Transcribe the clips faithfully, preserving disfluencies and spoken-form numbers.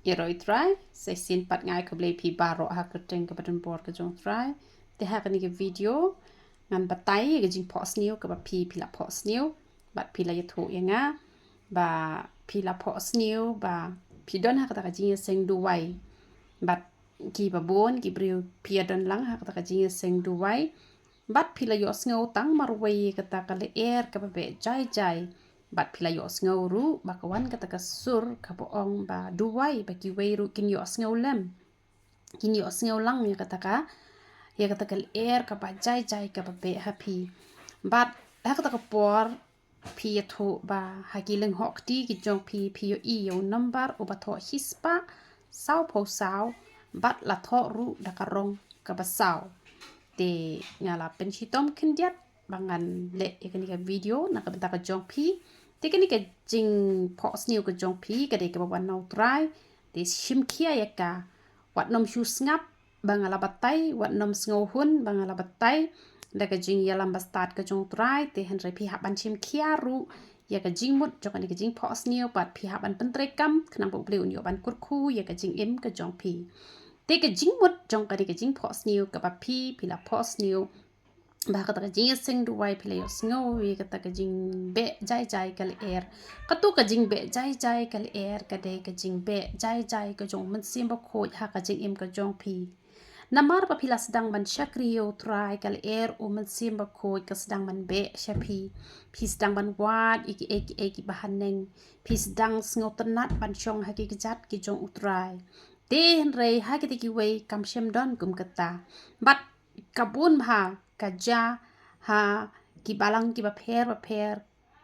Ïaroh ïa u Trai, sa shisien pat nga ai khublei ïa phi baroh ha ka kyrteng kaba donbor ka jong u Trai. Te ha kane ka video ngan batai ïa ka jingphohsniew kaba phi, phi la phohsniew bad phi la ïathuh ïa nga ba phi la phohsniew ba phi don ha kata ka jingïaseng duwai. Bad kiba bun ki briew phi ïadon lang ha kata ka jingïaseng duwai. Bad phi la ïohsngew tang marwei ïa kata ka lyer kaba beh jai jai. Bad phi la ïohsngew ruh ba ka wan kata ka sur kaba ong ba duwai ba kiwei ruh kin ïohsngew lem. Kin ïohsngew lang ïa kata ka, ïa kata ka lyer kaba jai jai kaba beh ha phi. Bad ha kata ka por phi ïathuh ba ha ki lyngngoh kti ki jong phi, phi ïohi ïa u number uba thoh shispah sawphew saw bad la thoh ruh da ka rong kaba saw. Te nga la pynshitom khyndiat ba ngan leh ïa kane ka video na ka bynta ka jong phi. Te kane ka jingphohsniew ka jong phi ka dei kaba wan na u Trai. Te shim khia ïa ka, wat nym shu sngap ba nga la batai, wat nym sngewhun ba nga la batai da ka jingïalam bastad ka jong u Trai. Te hynrei phi hap ban shim khia ruh ïa ka jingmut jong kane ka jingphohsniew bad phi hap ban pyntreikam khnang ba U Blei un ïoh ban kyrkhu ïa ka jingim ka jong phi. Te ka jingmut jong kane ka jingphohsniew kaba phi, phi la phohsniew ba ha kata ka jingïaseng duwai phi la ïohsngew ïa kata ka jingbeh jai jai ka lyer. Kato ka jingbeh jai jai ka lyer ka dei ka jingbeh jai jai ka jong U Mynsiem Bakhuid ha ka jingim ka jong phi. Namar ba phi la sdang ban shakri ïa u Trai, ka lyer U Mynsiem Bakhuid ka sdang ban beh sha phi. Phi sdang ban wad ïa kiei kiei kiba haneng. Phi sdang sngewtynnat ban shong ha ki kjat ki jong u Trai. Te hynrei ha kita kiwei kam shym don kum kata. Bad ka bun bha ka jia ha ki balang kiba pher bapher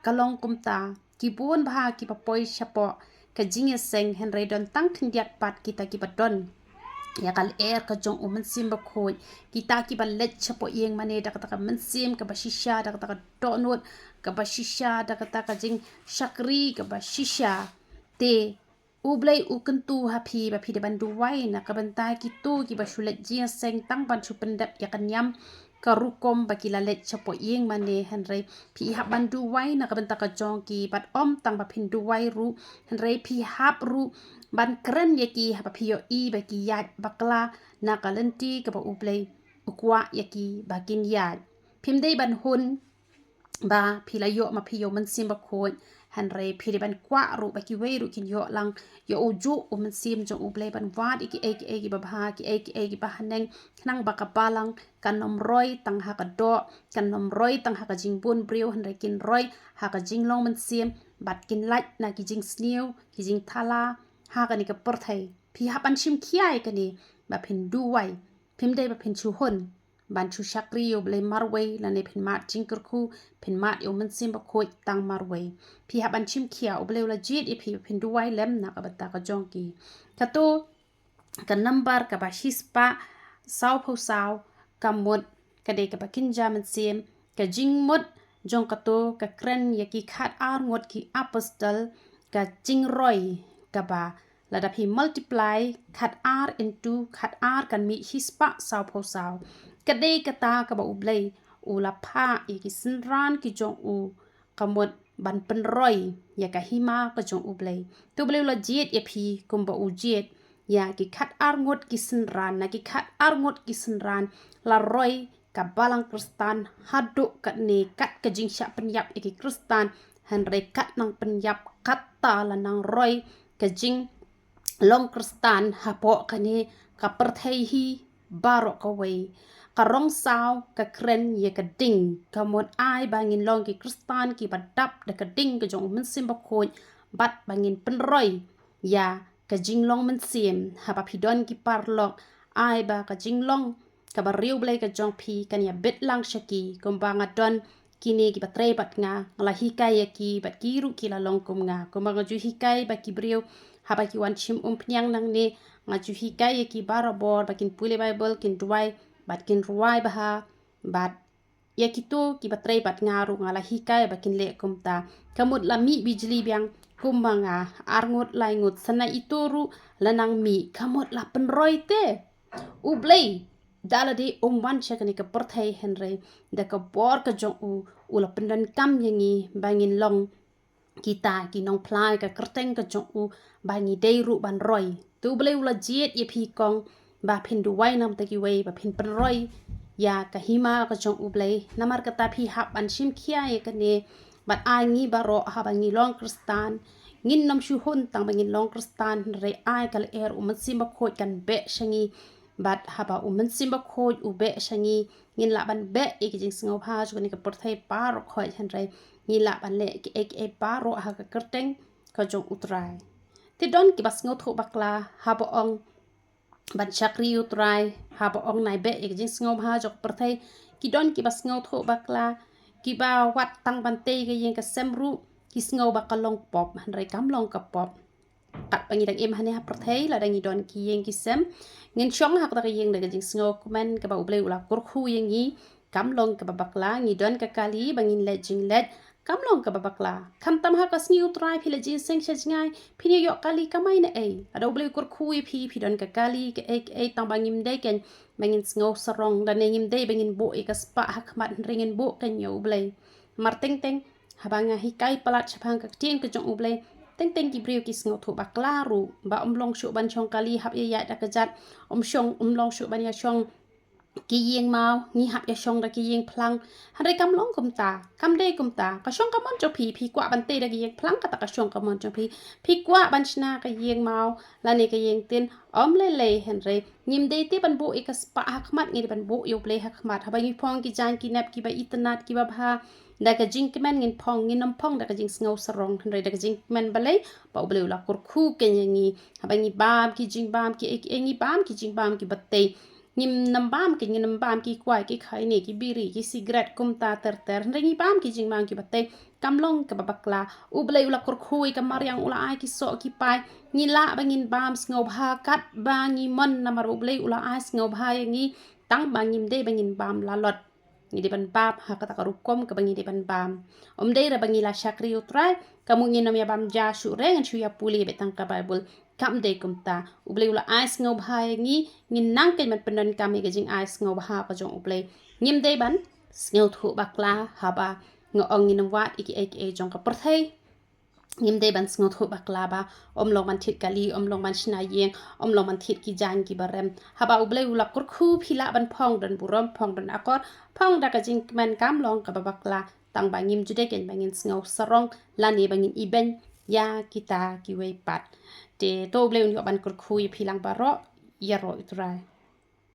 ka long kumta. Ki bun bha kiba poi shapoh ka jingïaseng, hynrei don tang khyndiat pat kita kiba don ïa ka lyer ka jong U Mynsiem Bakhuid, kita kiba leit shapoh ïing mane da kata ka mynsiem kaba shisha, da kata ka dohnud kaba shisha, da kata ka jingshakri kaba shisha. Te U Blei u kyntu ha phi ba phi dei ban duwai na ka bynta kito kiba shu leit jingïaseng tang ban shu pyndep ïa ka niam ka rukom ba ki la leit shapoh ïing mane, hynrei phi hap ban duwai na ka bynta ka jong ki. Bad ym tang ba phin duwai ruh, hynrei phi hap ruh ban kren ïa ki haba phi ïohi ba ki ïaid bakla na ka lynti kaba U Blei u kwah ïa ki ba kin ïaid. Phim dei ban hun ba phi la ïoh ma phi ïa U Mynsiem Bakhuid, hynrei phi dei ban kwah ruh ba kiwei ruh kin ïoh lang ïa u juh U Mynsiem jong U Blei ban wad ïa kiei kiei kiba bha, kiei kiei kiba haneng, khnang ba ka balang kan nym roi tang ha ka doh, kan nym roi tang ha ka jingbun briew, hynrei kin roi ha ka jinglong mynsiem bad kin lait na ki jingsniew ki jingthala ha kane ka pyrthei. Phi hap ban shim khia ïa kane ba phin duwai. Phim dei ba phin shu hun ban shu shakri ïa U Blei marwei lane phin mad jingkyrkhu, phin mad ïa U Mynsiem Bakhuid tang marwei. Phi hap ban shim khia, U Blei u la jied ïa phi ba phin duwai lem na ka bynta ka jong ki. Kato ka number kaba shispah sawphew saw ka mut ka dei kaba kynja mynsiem. Ka jingmut jong kato ka kren ïa ki khatar ngut ki apostol, ka jingroi kaba lada phi multiply khatar into khatar kan mih shispah sawphew saw. Ka dei kata kaba U Blei u la phah ïa ki synran ki jong u, ka mut ban pynroi ïa ka hima ka jong U Blei. Te U Blei u la jied ïa phi kumba u jied ïa ki khatar ngut ki synran, na ki khatar ngut ki synran la roi ka balang Khristan haduh katne, kat ka jingshah pynïap ïa ki Khristan, hynrei kat nang pynïap kata la nang roi ka jinglong Khristan hapoh kane ka pyrthei hi baroh kawei. Ka rong saw ka kren ïa ka ding, ka mut ai ba ngin long ki Khristan kiba dap da ka ding ka jong U Mynsiem Bakhuid, bad ba ngin pynroi ïa ka jinglong mynsiem. Haba phi don ki paralok, ai ba ka jinglong kaba riewblei ka jong phi kan ïa bit lang sha ki. Kumba nga don kine kiba trei bad nga, nga la hikai ïa ki, bad ki ruh ki la long kum nga. Kumba nga ju hikai ba ki briew haba ki wan shim umphniang nangne, nga ju hikai ïa ki barabor ba kin pule Baibl, kin duwai bad kin rwai bha. Bad ïa kito kiba trei bad nga ruh nga la hikai ba kin leh kumta. Ka mut la mih bijli biang kumba nga, ar ngut lai ngut, sa na ito ruh la nang mih, ka mut la pynroi te. U Blei da lade um wan sha kane ka pyrthei, hynrei da ka bor ka jong u, u la pyndonkam ïa ngi ba ngin long kita ki nongphla ïa ka kyrteng ka jong u, ba ngi dei ruh ban roi. Te U Blei u la jied ïa phi kong, ba phin duwai namar kiwei, ba phin pynroi ïa ka hima ka jong U Blei. Namar kata phi hap ban shim khia ïa kane, bad ai ngi baroh haba ngi long Khristan, ngin nym shu hun tang ba ngin long Khristan, hynrei ai ka lyer U Mynsiem Bakhuid kan beh sha ngi. Bad haba U Mynsiem Bakhuid u beh sha ngi, ngin lah ban beh ïa ki jingsngewbha jong kane ka pyrthei baroh khoit, hynrei ngi lah ban leh kiei kiei baroh ha ka kyrteng ka jong U Trai. Te don kiba sngewthuh bakla haba ong ban shakri U Trai, haba ong nai beh ïa ki jingsngewbha jong ka pyrthei. Ki don kiba sngewthuh bakla, kiba wat tang ban tei ka ïing ka sem ruh ki sngew ba ka long pop, hynrei kam long ka pop. Katba ngi dang im hangne ha pyrthei, lada ngi don ki ïing ki sem, ngin shong ha kata ka ïing da ka jingsngew kmen kaba U Blei u la kyrkhu ïa ngi. Kam long kaba bakla. Ngi don ka kali ba ngin leit jingleit, kam long kaba bakla. Khamtam ha ka sngi U Trai phi leit jingïaseng sha jngai, phin ïoh kali kamai na ei? Lada U Blei u kyrkhu ïa phi, phi don ka kali kaei kaei, tang ba ngim dei kein ba ngin sngew sarong, lane ngim dei ba ngin buh ïa ka spah ha khmat, hynrei ngin buh kein ïa U Blei. Namar teng teng haba nga hikai palat shaphang ka ktien ka jong U Blei, teng teng ki briew ki sngewthuh bakla ruh, ba ym long shuh ban shong kali hap ïa ïaid da ka jat, ym shong, ym long shuh ban ïa shong ki ïing maw, ngi hap ïa shong da ki ïing phlang. Hynrei kam long kumta, kam dei kumta. Ka shong ka mon jong phi, phi kwah ban tei da ki ïing phlang, kata ka shong ka mon jong phi. Phi kwah ban shna ka ïing maw, lane ka ïing tin, ym lei lei, hynrei ngim dei te ban buh ïa ka spah ha khmat, ngi dei ban buh ïa U Blei ha khmat. Haba ngi phong ki jaiñ ki nep kiba itynnad kiba bha, da ka jingkmen ngin phong, ngin nym phong da ka jingsngew sarong, hynrei da ka jingkmen balei? Ba U Blei u la kyrkhu kein ïa ngi. Haba ngi bam ki jingbam kiei kiei, ngi bam ki jingbam kiba tei. Ngim nym bam ki, ngim nym bam ki kwai, ki khaini, ki biri, ki sigaret kumta ter ter, hynrei ngi bam ki jingbam kiba tei. Kam long kaba bakla. U Blei u la kyrkhu ïa ka mariang, u la ai ki soh ki pai. Ngi lah ba ngin bam sngewbha katba ngi mon, namar U Blei u la ai sngewbha ïa ngi, tang ba ngim dei ba ngin bam lalot. Ngi dei ban bam ha kata ka rukom kaba ngi dei ban bam. Ym dei re ba ngi la shakri U Trai, ka mut ngin nym ïa bam ja shuh re, ngan shu ïa pule beit tang ka Baibl. Kam dei kumta. U Blei u la ai sngewbha ïa ngi, ngin nang kein ban pyndonkam ïa ka jingai sngewbha ka jong U Blei. Ngim dei ban sngewthuh bakla haba nga ong ngin nym wad ïa kiei kiei jong ka pyrthei. Ngim dei ban sngewthuh bakla ba ym long ban thied kali, ym long ban shna ïing, ym long ban thied ki jaiñ kiba rem. Haba U Blei u la kyrkhu, phi lah ban phong don burom, phong don akor, phong da ka jingkmen, kam long kaba bakla. Tang ba ngim ju dei kein ba ngin sngew sarong lane ba ngin ibeiñ ïa kita kiwei pat. Te to U Blei un ïoh ban kyrkhu ïa phi lang baroh. Ïaroh U Trai.